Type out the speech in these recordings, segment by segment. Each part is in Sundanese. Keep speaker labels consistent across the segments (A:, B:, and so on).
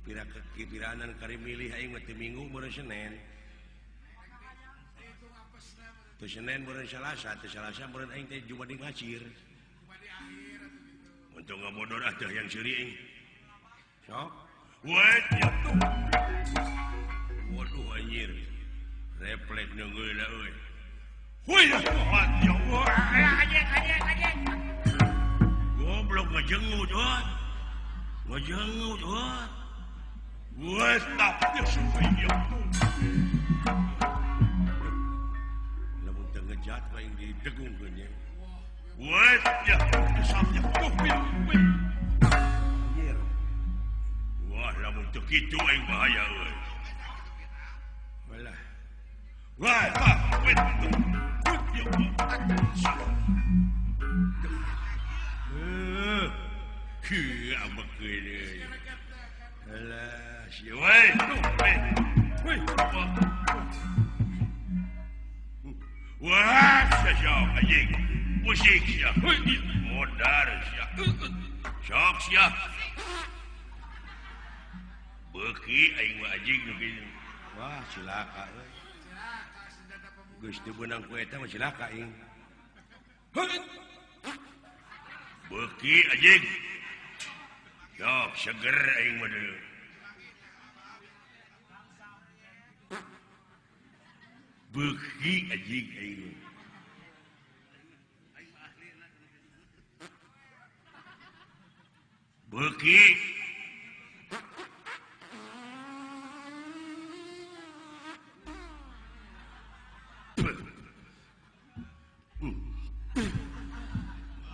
A: Pira kipiranan kari milih aing mah teu Minggu meureun Senen. Teu Senen meureun Salasa, teu Salasa meureun aing teh Jumat di ngacir. Untung ngabodor ah teh yang seuri aing. Sok. Wet ya tuh. Waduh anjir. Refleks neungeula euy. Huy ya goblok ngejengut euy. Ngejengut euy. Wes tap ya. Lamun teu ngejat aing didegungkeun nya. Wes ya samnya. Anjir. Wah lamun teu kitu aing bahaya euy. Walah. Wah, wet. Wah, cilaka euy. Geus teu beunang ku eta mah cilaka aing. Beuki anjing. Sok seger aing mah deui. Beuki anjing aing. Beuki.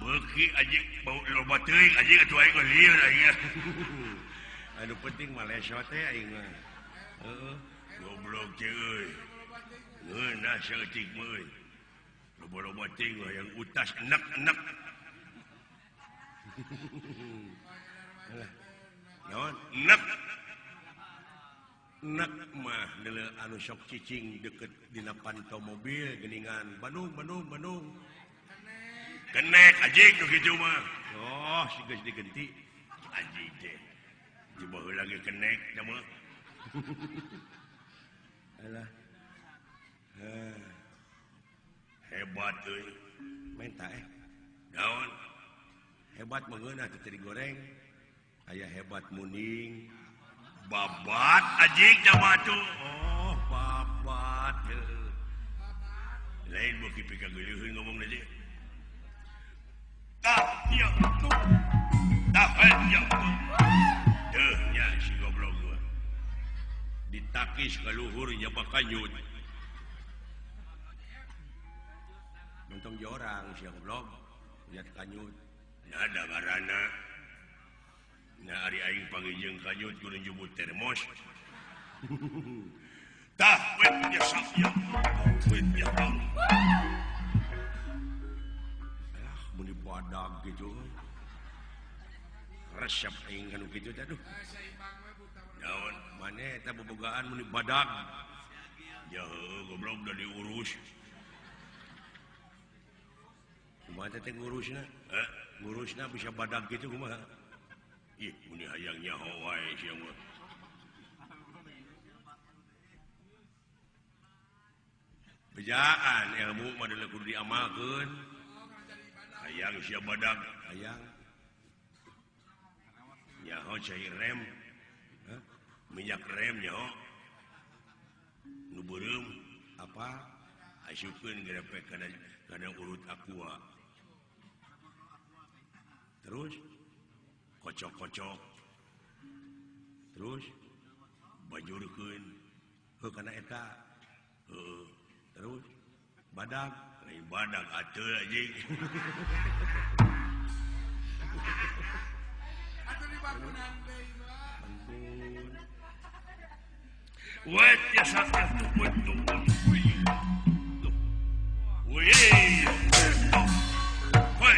A: Beuki anjing bau loba teuing anjing atuh aing mah lieur aing. Anu penting mah lesot teh aing mah. Heeh, goblok teh euy. Ngeunah saeutik mah euy. Loba-loba teuing hayang utas enek-enek. Alah. Naon? Enek. Enek mah deuleu anu sok cicing deket dina panto mobil geuningan Bandung Bandung Bandung. Kenek anjing nu kitu mah. Oh, si geus digenti. Anjing teh. Di baheula ge kenek tah mah. Alah. Hebat euy. Menta Naon? Hebat mengeunah teh digoreng. Aya hebat muning. Babat anjing tah mah tuh. Oh, babat. Lain beuki pikageuleuheun ngomongna teh. Tah ya tuh. Tah ya tuh. Deuh nya si goblok gua. Ditakis ka luhur nya bakanyut. Mentong jorang si goblok lihat kanyut. Nah da ngaranna. Nah ari aing panggih kanyut kudu njubut termos. Tah wet ya sak ya. Wet ya. Muni badag gitu. Resep aing kanu kitu teh aduh. Naon maneh eta bobogaan muni badag. Ya heuh goblok udah diurus. Kumaha teh ngurusna? Heh, ngurusna bisa badag gitu kumaha? Ih, muni hayang nyaho wae sia mah. Bejaan ilmu mah deuleu kudu diamalkeun. Hayang sia badag, hayang. Nyaho cair rem. Hah? Minyak rem nyaho. Nu beureum apa? Asupkeun gerepek kana urut aqua. Terus kocok-kocok. Terus bajurkeun heuh kana eta. Heuh. Terus badag, lain badag atuh anjing.
B: Atuh di bangunan deui mah.
A: Ampun. Wet ya sakit tuh tuh. Wih. Hoi.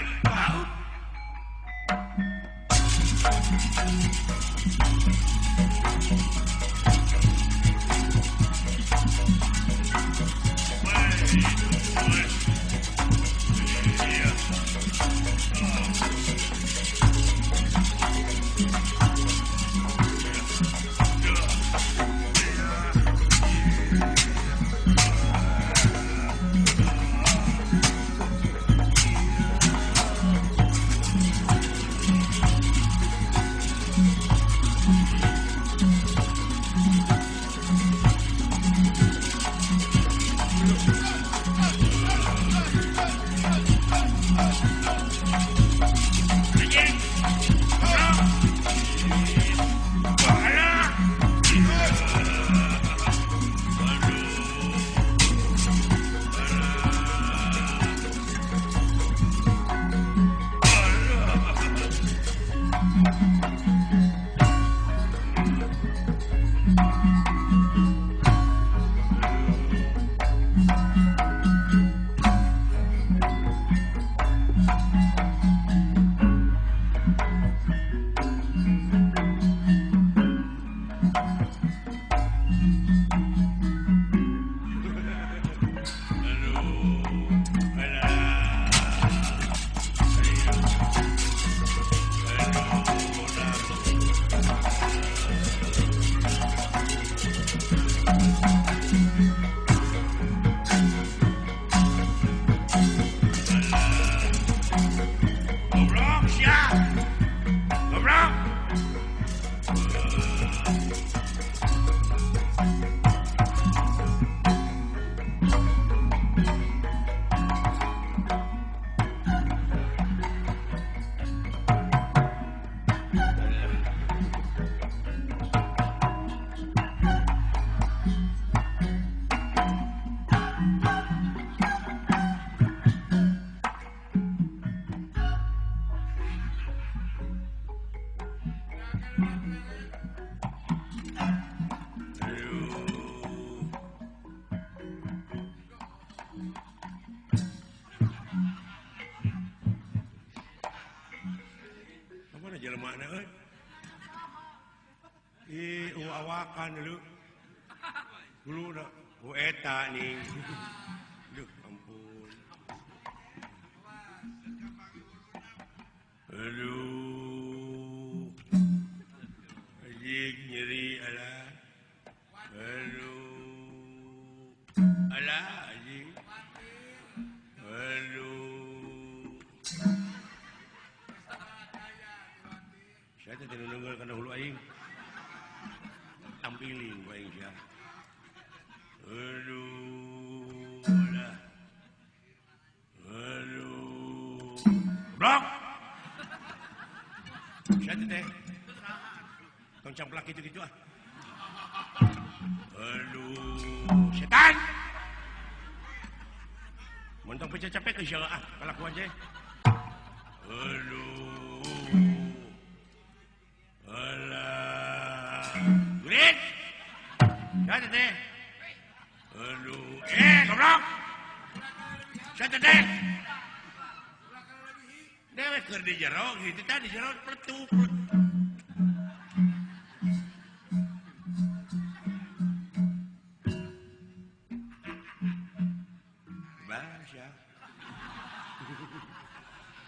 A: Aduh. Kamana jelema na euy? Ih, awakan dulu. Dulu dah. Oh eta nih. Duh, ampun. Aduh. Anjing nyeri alah. Aduh. Alah anjing. Aduh. Saya teh nunggal kana hulu aing. Tampiling ku aing sia. Aduh, alah. Aduh. Blok. Saya teh. Tong camplak gitu-gitu ah. Aduh, setan. Montong pecah capek ke sia ah, kalakuan teh. Aduh. Alah. Gurit. Saya teh. Aduh, goblok. Saya teh. Dewek keur di jero gitu tah di jero pletuk. Bahasa.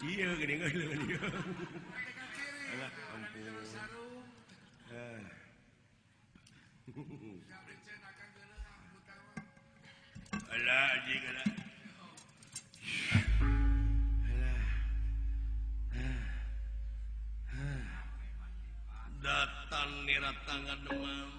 A: Iya geuning euy ieu. Alah ampun. Alah anjing alah. Alah. Datang niratangan demam.